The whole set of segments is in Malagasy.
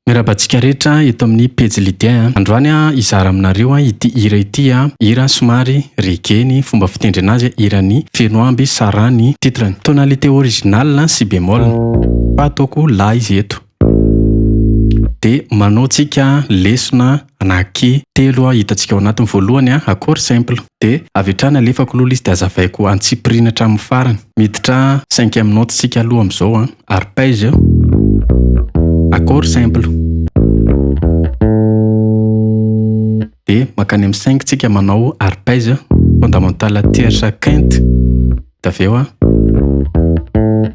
Miarahaba antsika rehetra eto amin'ny pejy Lydia a. Androany aho hizara aminareo ity hira ity a, hira somary reggae ny fomba fitendrena azy, hiran'i Fenoamby Sarah ny titre-ny. Tonalité originale si bémol fa ataoko la izy eto. Dia manao tsika lesona anaky telo hitantsika ao anatiny. Voalohany accord simple. Dia avy hatrany alefako aloha ilay izy dia azavaiko antsipiriany hatramin'ny farany. Miditra cinquième note tsika aloha amin'izao a. Arpège, accord simple. Dia mankany amin'ny cinq tsika manao arpège fondamental tierce quinte. Dia avy eo a,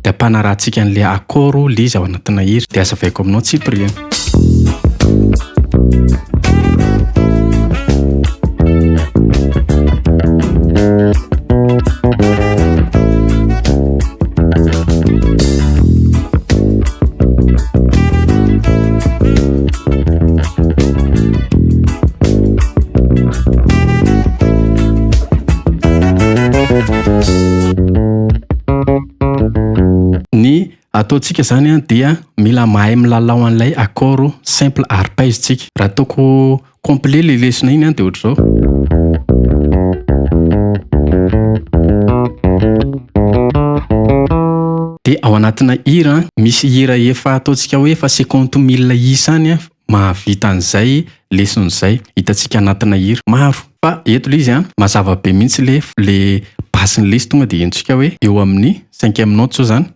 dia ampanarahantsika an'ilay accord ilay izy ao anatina hira. Dia azavaiko aminao antsipiriany. Ny ataontsika zany dia mila mahay milalao an'ilay accord simple arpège tsika. Raha ataoko complet le lesona iny dia ohatr'izao. Dia ao anatina hira, misy hira efa ataontsika hoe efa cinquante mille isa any mahavita an'izay lesona izay. Hitantsika anatina hira maro. Fa eto le izy an, mazava be mihitsy le le base-n'le izy tonga dia henontsika hoe eo amin'ny cinquième note zao zany.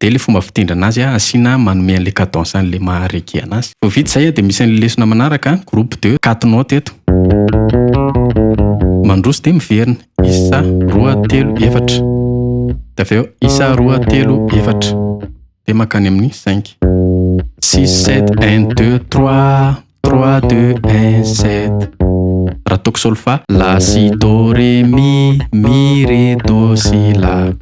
Dia le fomba fitendrana azy asiana manome an'le cadence an'le maha reggae anazy. Vao vita izay dia misy an'le lesona manaraka, groupe de quatre notes eto. Mandroso dia miverina, isa, roa, telo, efatra. Dia avy eo isa, roa, telo, efatra. Dia mankany amin'ny cinq. Six, sept, un, deux, trois, trois, deux, un, sept. Raha ataoko solfa, la, si, do, ré, mi, mi, ré, do, si, la.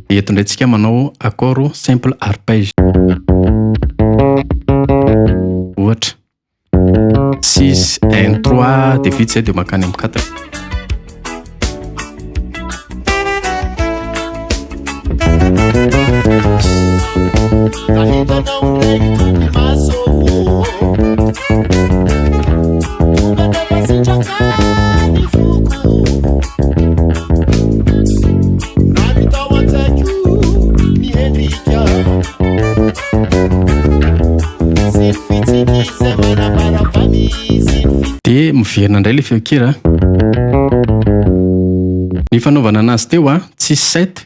Dia eto indray tsika manao accord simple arpège. Ohatra. Six, un, trois, dia vita izay dia mankany amin'ny quatre. Dia miverina indray ilay feon-kira. Ny fanaovana anazy teo a, tsy sept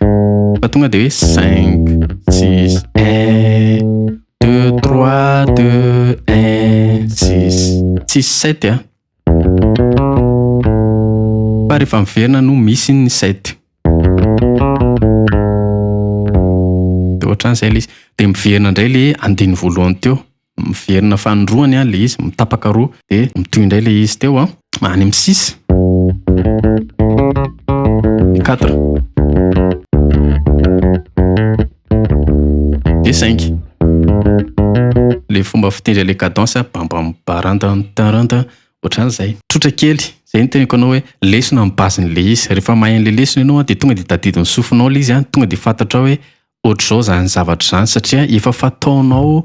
fa tonga dia hoe cinq, six, un, deux, trois, deux, un, six. Tsisy sept a. Fa rehefa miverina no misy ny sept. Dia ohatran'izay ilay izy. Dia miverina indray ilay andininy voalohany teo. Miverina fanindroany ilay izy, mitapaka roa. Dia mitohy indray ilay izy teo an, any amin'ny six. Quatre. Dia cinq. Ilay fomba fitendry ilay cadence bam bam barandan tarandan ohatran'izay. Tsotra kely, izay no teneniko anao hoe lesona amin'ny base-n'ilay izy. Rehefa mahay an'ilay lesona ianao dia tonga dia tadidin'ny sofinao ilay izy an, tonga dia fantatrao hoe ohatr'izao izany zavatra izany satria efa fataonao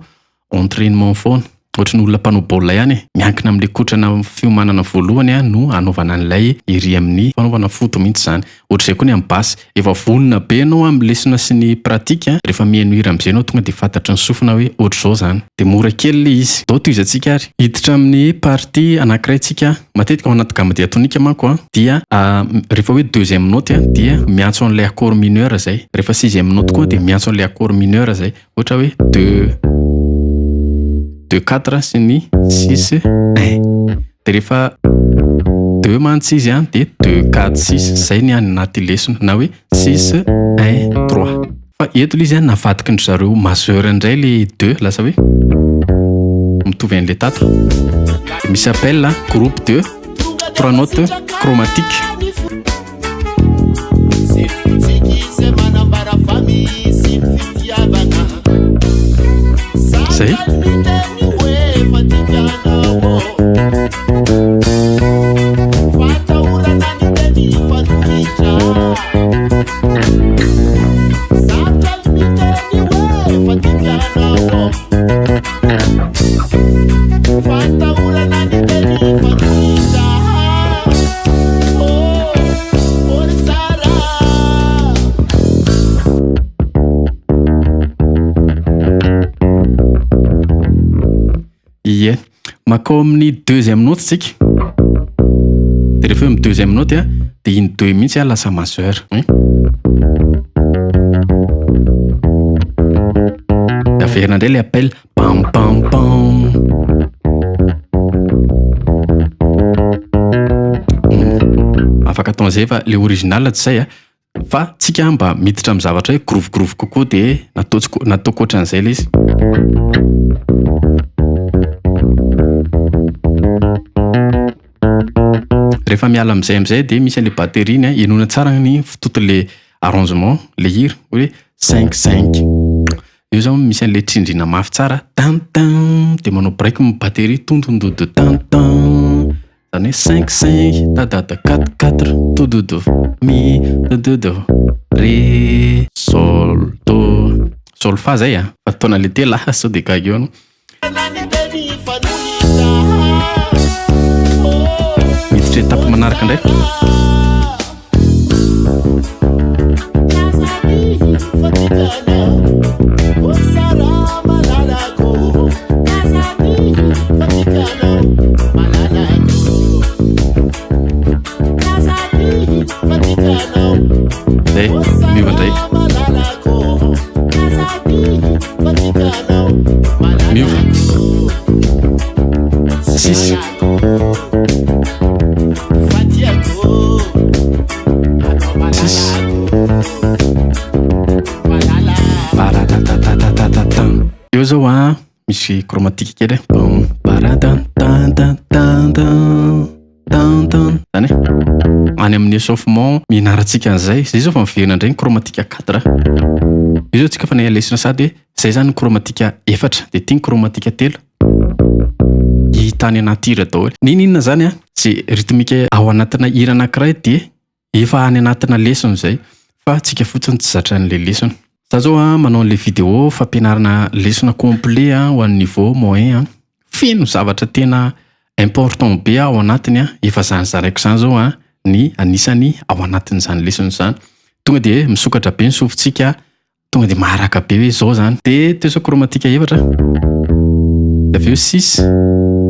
entrainement foana. Ohatry ny olona mpanao baolina ihany e, miankina amin'ilay kotrana fiomanana voalohany no hanaovana an'ilay ery amin'ny fanaovana foot mihitsy izany. Ohatr'izay koa ny amin'ny basy, efa vonona be ianao amin'ny lesona sy ny pratique, rehefa mihaino hira amin'izay ianao tonga dia fantatry ny sofina hoe ohatr'izao izany. Dia mora kely ilay izy. Ndao tohizantsika ary. Hiditra amin'ny partie anankiray tsika. Matetika ao anaty gamme diatonique manko dia rehefa hoe deuxième note dia miantso an'ilay accord mineur izay. Rehefa sixième note koa dia miantso an'ilay accord mineur izay. Ohatra hoe deux, deux quatre sy ny six un. Dia rehefa deux mantsy izy an, dia deux quatre six, izay ny any anaty lesona, na hoe six un trois. Fa eto ilay izy an, navadiky ndry zareo majeur indray ilay deux, lasa hoe mitovy an'ilay tato. Dia misy appel groupe de trois notes chromatiques. Zay. Makao amin'ny deuxième note tsika. De rehefa eo amin'ny deuxième note a, de iny deux mihitsy a lasa majeur. De averina indray le appel pam pam pam. Afaka atao an'izay fa le original tsy zay a. Fa tsika mba miditra amin'ny zavatra hoe groove groove kokoa de nataontsika nataoko ohatran'izay le izy. Rehefa miala amin'izay amin'izay de misy an'le batterie iny a, henoina tsara ny fitoton'le arrangement le hira hoe cinq cinq. Eo zao misy an'le tsindriana mafy tsara tan tan de manao break ny batterie tontondodo tan tan. Zany hoe cinq cinq da da da quatre quatre do do do mi do do do ré sol do sol fa zay a fa tonalité lah sao de gaga eo anao. Miditra étape manaraka indray. Zay, miova indray. Miova. Six. Six. Baradadadadadadatan. Eo zao a misy chromatique kely e. Baradadadadatan tan tan. Zany e. Any amin'ny échauffement mianarantsika an'izay. Zay zao fa miverina indray ny chromatique quatre. Io zao tsika fa nahay lesona sady hoe zay zany ny chromatique efatra de ty ny chromatique telo. Hita any anaty hira daholo. N'inon'inona zany a, zay rythmique ao anatina hira anankiray de efa any anatina lesona zay fa tsika fotsiny tsy zatra an'le lesona. Za zao a manao an'le vidéo fampianarana lesona complet a ho an'ny niveau moyen a. Feno zavatra tena important be ao anatiny a, efa zany zaraiko zany zao a ny anisany ao anatin'izany lesona zany. Tonga de misokatra be ny sofintsika, tonga de maharaka be hoe zao zany. De teo zao chromatique efatra, de avy eo six,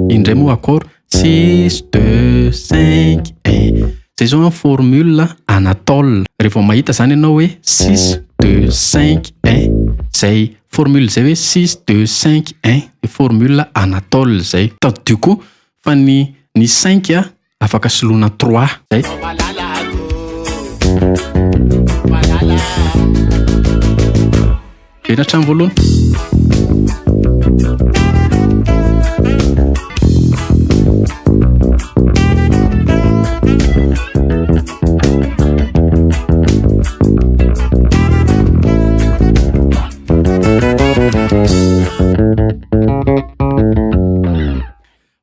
indray moa accord six deux cinq un. Zay zao a formule Anatole. Rehefa mahita zany ianao hoe six deux cinq un, zay formule zay hoe six deux cinq un, formule Anatole zay. Tadidio koa fa ny ny cinq a afaka soloina trois zay. Verina hatramin'ny voalohany.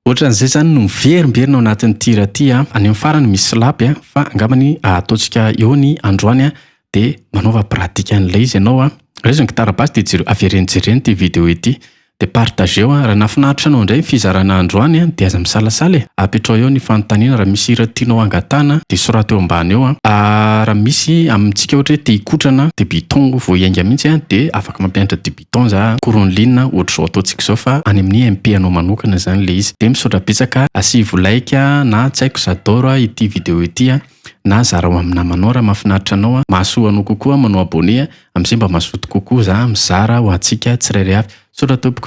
Ohatran'izay zany no miverimberina ao anatin'ity hira ity a. Any amin'ny farany misy slap a, fa angambany ataontsika eo ny androany a, de manaova pratique an'ilay izy ianao a. Raiso ny gitara basse de jereo, avereno jerena ity vidéo ity, de partageo a. Raha nahafinaritra anao indray ny fizarana androany a, de aza misalasala e. Apetrao eo ny fanontaniana raha misy hira tianao hangatahana de soraty eo ambany eo a. Raha misy amintsika ohatra hoe te hikotrana débutant vao hiainga mihitsy a, de afaka mampianatra débutant za, cours en ligne ohatr'izao ataontsika izao fa any amin'ny MP anao manokana zany le izy. De misaotra betsaka, asivo like na tsy haiko j'adore ity vidéo ity a, na zarao amin'ny namanao raha mahafinaritra anao a, mahasoa anao kokoa manao abonné amin'izay mba mazoto kokoa za mizara ho antsika tsirairay avy. Misaotra tompoko.